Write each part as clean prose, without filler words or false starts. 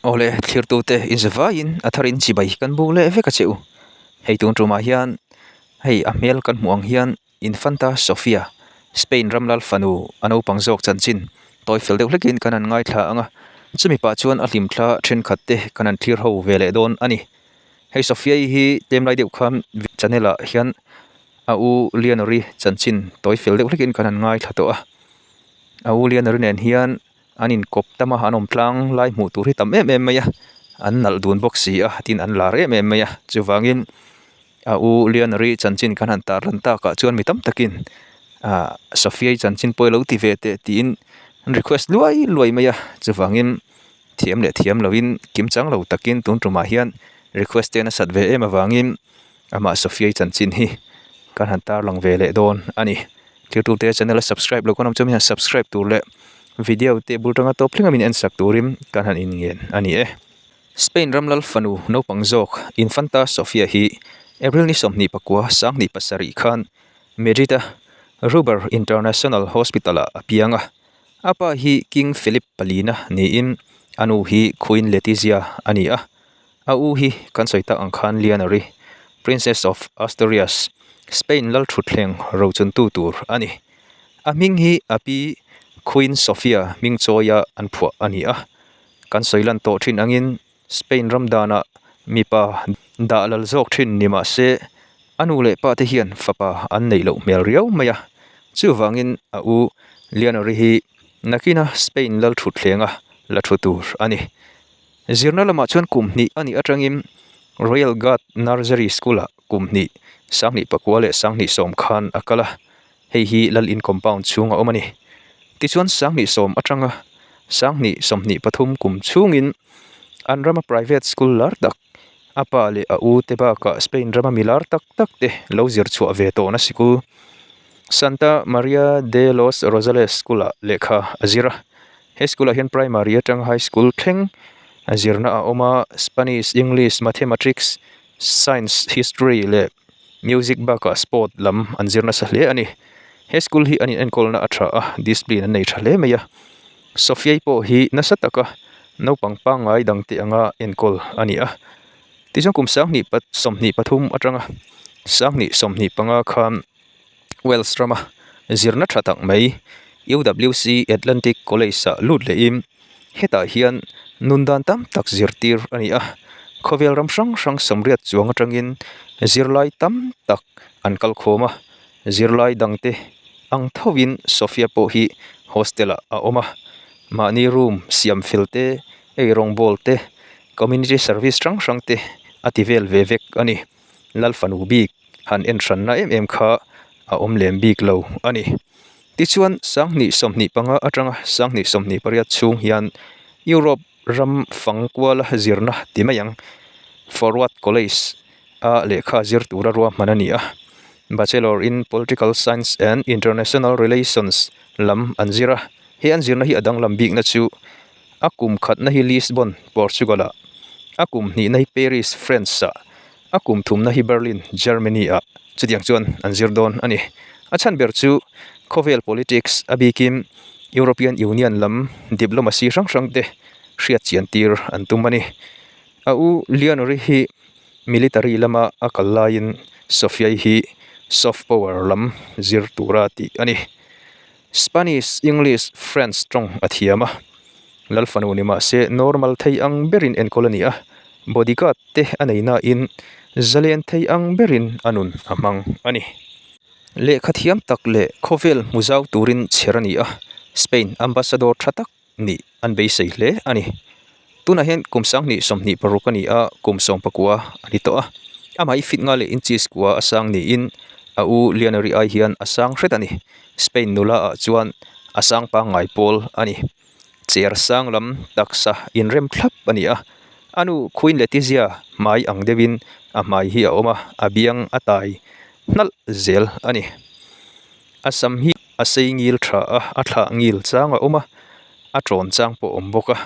Awle thlirtute inzavaiin a tharin chibai kan buk leh vek a che u. Hei tun tumah hian hei a hmel kan hmuh ang hian Infanta Sofia, Spain ram lal fanu a naupang zawk chanchin tawi fel deuh hlekin kan han ngaithla ang a, chumi pah chuan a hlimthla thenkhat te kan han thlir ho ve leh dawn a ni. Hei Sofia-i hi tlem lai deuh khan channel ah hian a u Leonor-i chanchin tawi fel deuh hlekin kan han ngaithla tawh a, a u Leonor-i nen hian an inkawp tam a, an awm tlang lai hmuh tur hi tam em em mai a, an nalh dun bawk si a tin an lar em em mai a, chuvangin a u Leonor-i chanchin kan han tar lan takah chuan mi tam takin ah Sophia-i chanchin pawh i lo ti ve teh tiin an request luai luai mai a, chuvangin thiam leh thiam loin kim chang lo takin tun tumah hian request te nasat ve em avangin amah Sophia-i chanchin hi kan han tarlang ve leh dawn a ni. Thiltute channel a subscribe lo kan awm chuan min han subscribe tur leh video te bul tanga tawp thleng a min en sak turin kan han inngen a ni e. Spain ram lal fanu naupang zawk Infanta Sofia hi April ni 24 2007 khan Madrid a Ruber International Hospital ah a piang a. A pa hi King Philip palina niin a nu hi Queen Letizia a ni a. A u hi kan sawi tak ang khan Leonor-i, Princess of Asturias, Spain lal thutthleng rochuntu tur a ni. A hming hi a pi Queen Sofia hming chawia an phuah a ni a. Kan sawi lan tawh thin angin Spain ram danah mipa dah lal zawk thin ni mah se a nu leh pa te hian fapa an neih loh hmel riau mai a. Chuvangin a u Leonor-i hi nakina Spain lal thutthlenga la thu tur a ni. Zirna lamah chuan kum hnih a nih atangin Royal Guard Nursery School-ah kum hnih, sanghnih pakua leh sanghnih sawm khan a kal a, hei hi Lalin compound chhung a awm a ni. Tichuan sanghnih sawm atanga sanghnih 23 kum chhungin an rama private school lar tak, a pa leh a u te bakah Spain rama mi lar tak tak te lo zir chhuah ve tawhna sikul Santa Maria de los Rosales School-ah lehkha a zir a. He school ah hian primary atang high school thleng a zirna a awm a Spanish, English, Mathematics, Science, History leh Music bakah sport lam an zir nasa hle a ni. He school hi an inenkawlna a tha a, discipline an nei tha hle mai a. Sophia-i pawh hi nasa taka naupang pangngai dangte anga enkawl a ni a. Tichuan kum 2023 atanga 2025 khan Wales rama zirna tha tak mai UWC Atlantic College ah lut lehin hetah hian nun dan tam tak zirtir a ni a, khawvel ram hrang hrang sawmriat chuang atangin zirlai tam tak an kal khawm a, zirlai dangte ang thovin Sofia pawh hi hostel ah a awm a, mahni room siam fel te, eirawngbawl te, community service hrang hrang te a ti vel ve vek a ni. Lal fanu bik han en hranna em em kha a awm lem bik lo a ni. Tichuan, 2025 atanga 2028 chhung hian Europe ram fang kuala zirna ti mai ang, Forward College a lehkha zir tura ruahman a ni a. Bachelor in Political Science and International Relations lam an zir a. He an zirna hi a danglam bikna chu a kum khatna hi Lisbon, Portugal-ah, a kum hnihna hi Paris, France-ah, a kum thumna hi Berlin, Germany-ah chutiang chuan an zir dawn a ni. A chhan ber chu khawvel politics a bikin European Union lam diplomacy hrang hrang te hriat chian tir an tum a ni. A u Leonor-i hi military lama a kal laiin Sophia-i hi soft power lam zir tura tih a ni. Spanish, English, French tawng a thiam a, Lal fanu ni mah se normal thei ang berin enkawl a ni a, bodyguard te a nei nain zalen thei ang berin a nun a hmang a ni. Lehkha thiam tak leh khawvel hmu zau turin chher a ni a, Spain ambassador tha tak nih an beisei hle a ni. Tunah hian kum 2026 a ni a, kum 19 a ni tawh a. Amah hi fit nga leh inches kua a sang niin a u Leonori ai hian a sang hret a ni. Spain nula ah chuan a sang pangngai pawl a ni. Chair sang lam taksa inrem thlap a ni a. A nu Queen Letizia hmai ang deuhin a hmai hi a awm a, a biang a tai hnalh zel a ni. A sam hi a sei ngil tha a, a thlah ngil chang a awm a, a tawn chang pawh a awm bawk a,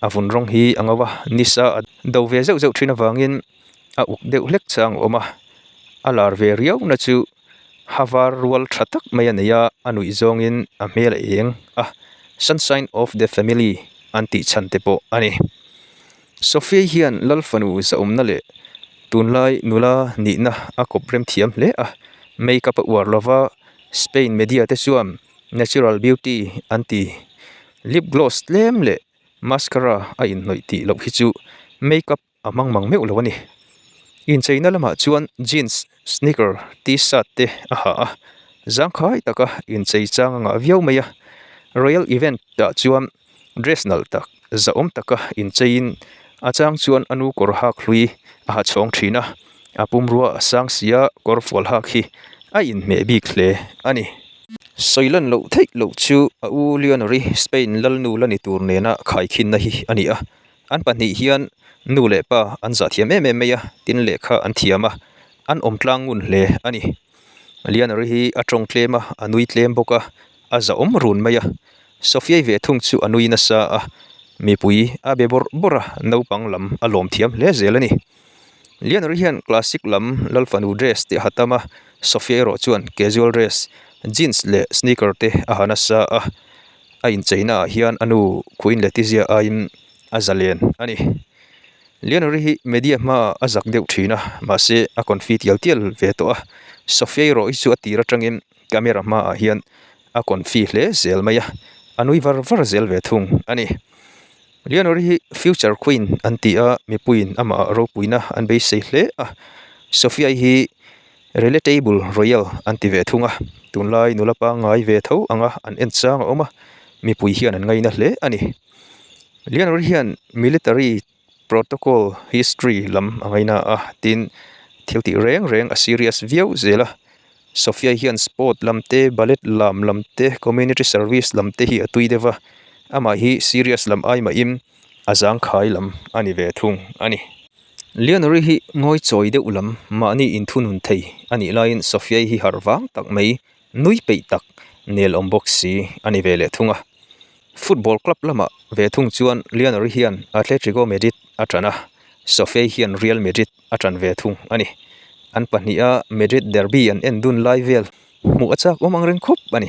a vun rawng hi a ngo a, nisa a do ve zeuh zeuh thin avangin a uk deuh hlek chang a awm a, a lar ve riau na chu ha var rual tha tak mai a nei a, a nuih zawngin a hmel a eng a, sunshine of the family an tih chhan te pawh a ni. Sophia hian Lal fanu zahawmna leh tunlai nula nihna a kawp rem thiam hle a, make-up a uar lova Spain media te chuan natural beauty an ti. Lip gloss tlem leh mascara a inhnawih tih loh hi chu make-up a hmang mang meuh lo a ni. Incheina lamah chuan jeans, sneaker, t-shirt te a ha a, zangkhai taka inchei chang a ngah viau mai a. Royal event ah chuan dress nalh tak, zahawm taka incheiin a chang chuan a nu kawr hak hlui a ha chhawng thin a, a pumrua a sang sia kawr fual hak hi a inhmeh bik hle a ni. Sawi lan loh theih loh chu a u Leonor-i Spain lalnu la ni tur nena khaikhinna hi a ni a. An pahnih hian nu leh pa an zah thiam em em mai a, tin lehkha an thiam a, an awm tlang ngun hle a ni. Lianari hi a tawng tlem a, a nui tlem bawk a, a zahawm run mai a. Sophia-i ve thung chu a nui nasa a, mipui a be bawrh bawrh a, naupang lam a lawm thiam hle zel a ni. Lianari hian classic lam Lalfanu dress te a ha tam a, Sophia erawh chuan casual dress, jeans leh sneaker te a ha nasa a. A incheina ah hian a nu Queen Letizia aiin a zalen a ni. Leonor hi media hmaah a zak deuh thin a, mahse a confi tial tial ve tawh a. Sophia erawh hi chu a tir atangin camera hmaah hian a confi hle zel mai a, a nui var var zel ve thung a ni. Leonor hi future queen an ti a, mipuiin amah ropuina an beisei hle a. Sophia hi Relatable Royal an ti ve thung a, tunlai nula pangngai ve tho anga an en chang a awm a, mipui hian an ngaina hle a ni. Leonor hian military protocol history lam a ngaina a, tin thil tih reng reng a serious viau zel a. Sophia hian sport lam te, ballet lam lam te, community service lam te hi a tui deuh a, amah hi serious lam ai mahin a zangkhai lam a ni ve thung a ni. Leonori hi ngawi chawi deuh lam mahni inthunun thei a nih laiin Sophia-i hi harh vang tak mai, nui peih tak nel awm bawk si a ni ve leh thung a. Football club lamah ve thung chuan Leonori hian Atletico Madrid a ṭan a, Sophia-i hian Real Madrid a ṭan ve thung a ni. An pahniha Madrid derby an en dun lai vel hmuh a chak awm ang reng khawp a ni.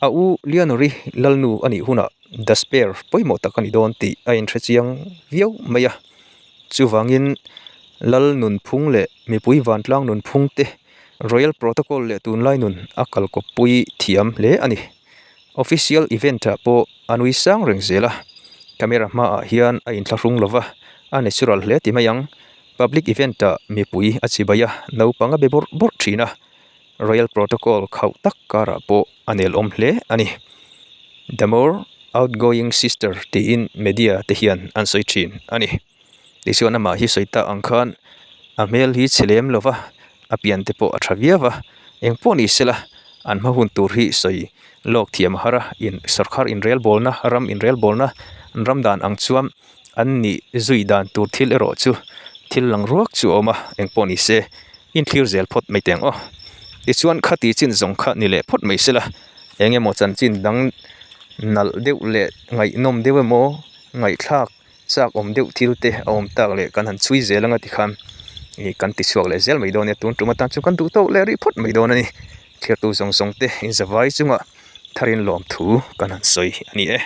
A u Leonori lalnu a nih hunah The Spare pawimawh tak a ni dawn tih a inhre chiang viau mai a. Chuvangin lal nunphung leh mipui vantlang nunphung te Royal Protocol leh tunlai nun a kalkawppui thiam hle a ni. Official event ah pawh a nui sang reng zel a, camera hmaah hian a inthlahrung lo va, a natural hle ti mai ang. Public event ah mipui a chibai a, naupang a be bawrh bawrh thin a. Royal Protocol khauh tak karah pawh a nelawm hle a ni. The more outgoing sister tiin media te hian an sawi thin a ni. Tichuan amah hi sawi tak ang khan a hmel hi chhe lem lo va, a pian te pawh a tha viau va, eng pawh ni sela an hma hun tur hi sawi lawk thiam a har a, in sawrkhar inrelbawlna, ram inrelbawlna, ram dan ang chuan An nih zui dan tur thil erawh chu thil lang ruak chu a awm a, eng pawh ni se inthlir zel phawt mai teh ang aw. Tichuan khati chin zawng kha ni leh phawt mai sela, eng emaw chanchin dang nalh deuh leh ngaihnawm deuh emaw ngaihthlak chak awm deuh thil te a awm tak leh kan han chhui zel anga tikhan ih kan ti chhuak leh zel mai dawn nia tun tum atan chuan kan duh tawk leh rih phawt mai dawn a ni. Thirtu zawng zawng te inzavai chungah tharin lawmthu kan han sawi a ni e.